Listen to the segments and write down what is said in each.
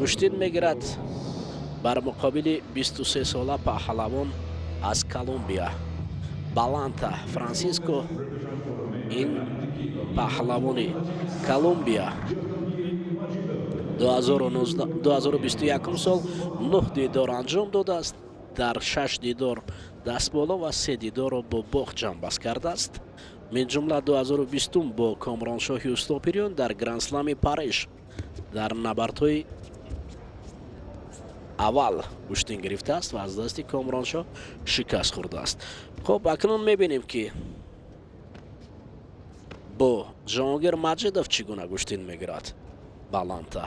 Гӯштин мегирад бар муқобили 23 сола паҳлавон аз Колумбия Баланта Франсиско. Ин паҳлавони Колумбия 2021 сол 9 дидор анҷом додааст, дар 6 дидор дастболо ва 3 дидорро бо бохт ҷамъбаст кардааст. Мин ҷумла 2020 бо Комроншоҳи Устопириён дар Грандслами Париж дар набардҳои аввал гӯштин гирифтааст ва аз дасти Комроншоҳ шикаст хӯрдааст. Хуб, акнун мебинем, ки бо Ҷаҳонгир Маҷидов чӣ гуна гӯштин мегирад Баланта.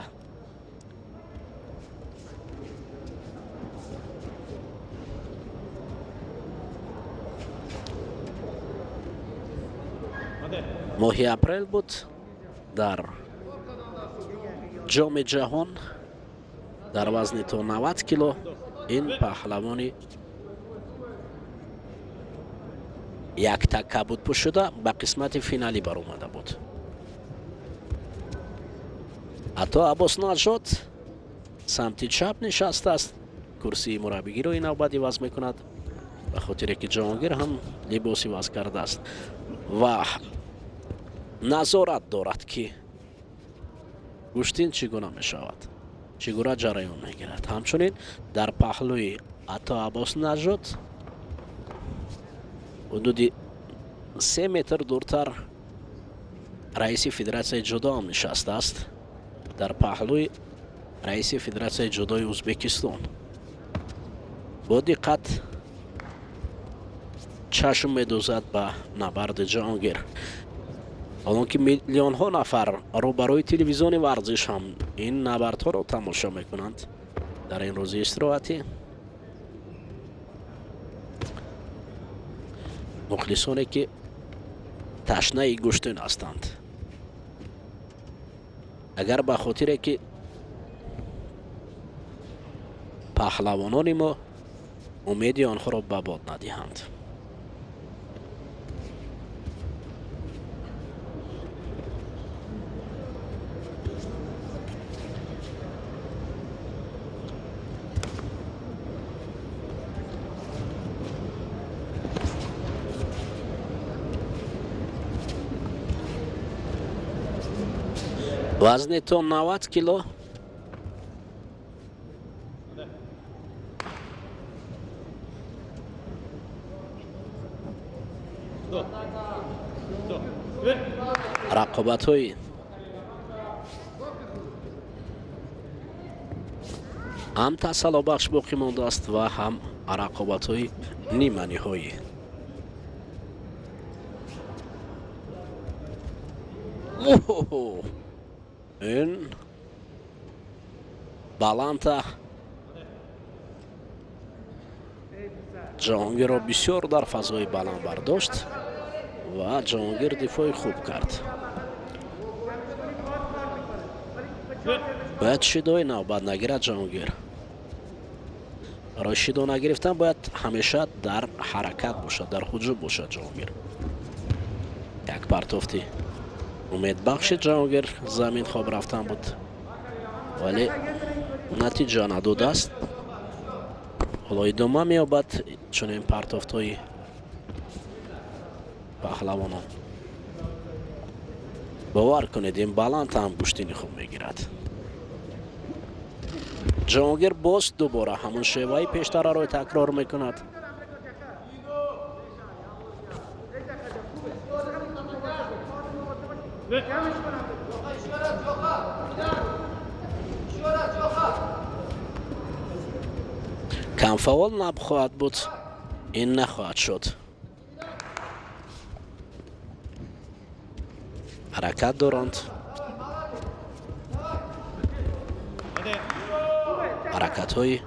Моҳи апрел буд, дар Ҷоми ҷаҳон дар вазни то 90 кило ин паҳлавони яктакка будпӯшуда ба қисмати финалӣ баромада буд. Ҳатто Аббос Наҷот самти чап нишастааст, курсии мураббигиро ин навбат иваз мекунад, ба хотире ки Ҷаҳонгир ҳам либос иваз кардааст ва назорат дорад, ки гӯштин чӣ гуна мешавад, чӣ гуна ҷараён мегирад. Ҳамчунин дар паҳлӯи Ато Аббос Наҷот ҳудуди 3 метр дуртар раиси федератсияи ҷудо ҳам нишастааст, дар паҳлӯи раиси федератсияи ҷудои Ӯзбекистон. Бо диққат чашм медӯзад ба набарди Ҷаҳонгир, ҳолон ки миллионҳо нафар рӯбарӯи телевизиони варзиш ҳам ин набардҳоро тамошо мекунанд дар ин рӯзи истироҳатӣ. Мухлисоне ки ташнаи гӯштин ҳастанд, агар ба хотире ки паҳлавонони мо умеди онҳоро ба бод надиҳанд. Вазни то 90 кило рақобатҳои ҳам тасаллобахш боқӣ мондааст ва ҳам рақобатҳои ниманиҳоӣ. Ин Баланта Ҷаҳонгирро бисёр дар фазои баланд бардошт ва Ҷаҳонгир дифои хуб кард. Бояд шидои навбат нагирад Ҷаҳонгир. Барои шидо нагирифтан бояд ҳамеша дар ҳаракат бошад, дар ҳуҷум бошад Ҷаҳонгир. Як партофти умедбахши Ҷаҳонгир замин хоб рафтан буд, вале натиҷа надодааст. Ҳоло идома меёбад чунин партофтҳои паҳлавонон. Бовар кунед, ин баланд ҳам гӯштини хуб мегирад. Ҷаҳонгир боз дубора ҳамон шеваи пештараро такрор мекунад. Камфаъол набхоҳад буд, ин нахоҳад шуд. Ҳаракат доранд, ҳаракатҳои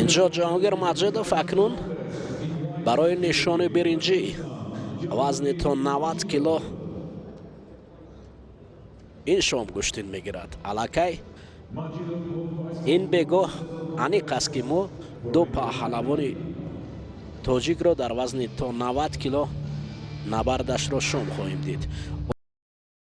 инҷо Ҷаҳонгир Маҷидов акнун барои нишони биринҷӣ вазни то 90 кило Ин шом гӯштин мегирад. Аллакай ин бегоҳ аниқ аст, ки мо ду паҳлавони тоҷикро дар вазни то 90 кило набардашро шом хоҳем дид.